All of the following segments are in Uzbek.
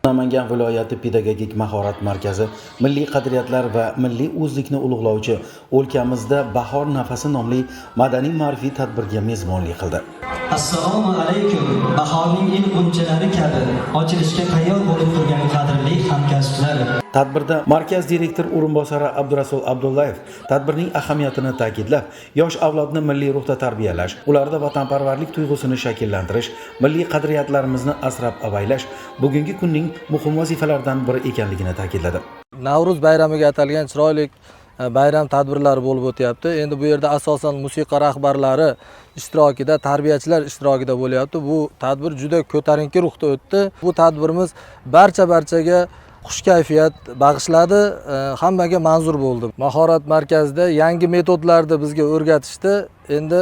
Namangan viloyati pedagogik mahorat markazi milliy qadriyatlar va milliy o'zlikni ulug'lovchi o'lkamizda bahor nafasi nomli madaniy ma'rifiy tadbirga mezbonlik qildi. Assalomu alaykum. Bahorning ilk g'unchalari kabi ochilishga tayyor bo'lib turgan qadrli hamkasblar. Tadbirda markaz direktor o'rinbosari Abdurasul Abdullayev tadbirning ahamiyatini ta'kidlab, yosh avlodni milliy ruhda tarbiyalash, ularda vatanparvarlik tuyg'usini shakllantirish, milliy qadriyatlarimizni asrab avaylash bugungi kunning muhim vazifalaridan biri ekanligini ta'kidladi. Navro'z bayramiga atalgan chiroyli bayram tadbirlari bo'lib o'tyapti. Endi bu yerda asosan musiqa rahbarlari ishtirokida, tarbiyachilar ishtirokida bo'lyapti. Bu tadbir juda ko'tarinki ruhda o'tdi. Bu tadbirimiz barchaga xush kayfiyat bag'ishladi, hammaga manzur bo'ldi. Mahorat markazida yangi metodlarni bizga o'rgatishdi. Endi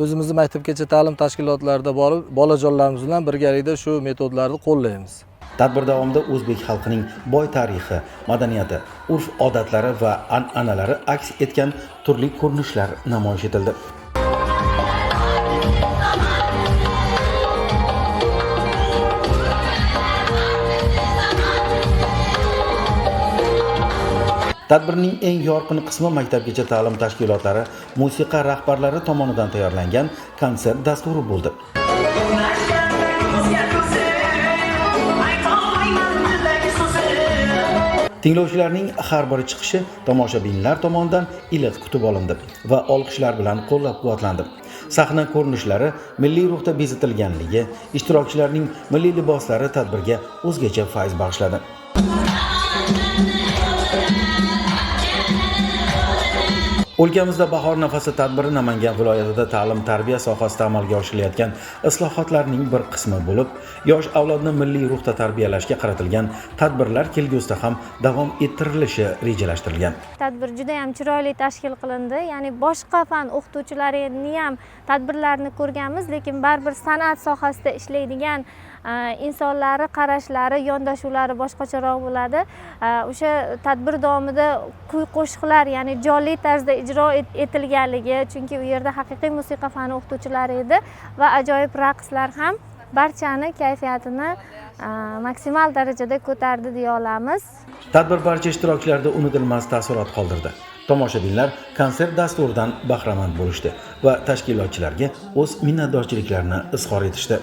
o'zimizni maktabgacha ta'lim tashkilotlarida borib, bolajonlarimiz bilan birgalikda shu metodlarni qo'llaymiz. Tadbir davomida o'zbek xalqining boy tarixi, madaniyati, urf-odatlari va an'analari aks etgan turli ko'rinishlar namoyish etildi. Tadbirning eng yorqin qismi maktabgacha ta'lim tashkilotlari musiqa rahbarlari tomonidan tayyorlangan konsert dasturi bo'ldi. Tinglovchilarning har bir chiqishi tomoshabinlar tomonidan iliq kutib olindi va olqishlar bilan qo'llab-quvvatlandi. Sahna ko'rinishlari milliy ruhda bezatilganligi, ishtirokchilarning milliy liboslari tadbirga o'zgacha fayz bag'ishladi. O'lkamizda bahor nafasi tadbiri Namangan viloyatida ta'lim-tarbiya sohasida amalga oshirilayotgan islohotlarning bir qismi bo'lib, yosh avlodni milliy ruhda tarbiyalashga qaratilgan tadbirlar kelgusida ham davom ettirilishi rejalashtirilgan. Tadbir juda ham chiroyli tashkil qilindi. Ya'ni boshqa fan o'qituvchilarining ham tadbirlarini ko'rganmiz, lekin baribir san'at sohasida ishlaydigan insonlari qarashlari, yondashuvlari boshqacharoq bo'ladi. O'sha tadbir davomida kuy qo'shiqlar, ya'ni jonli tarzda ijro etilganligi, chunki u yerda haqiqiy musiqa fani o'qituvchilari edi va ajoyib raqslar ham barchani kayfiyatini maksimal darajada ko'tardi deya olamiz. Tadbir barcha ishtirokchilarda unutilmas taassurot qoldirdi. Tomoshabinlar konsert dasturidan bahramand bo'lishdi va tashkilotchilarga o'z minnatdorchiliklarini izhor etishdi.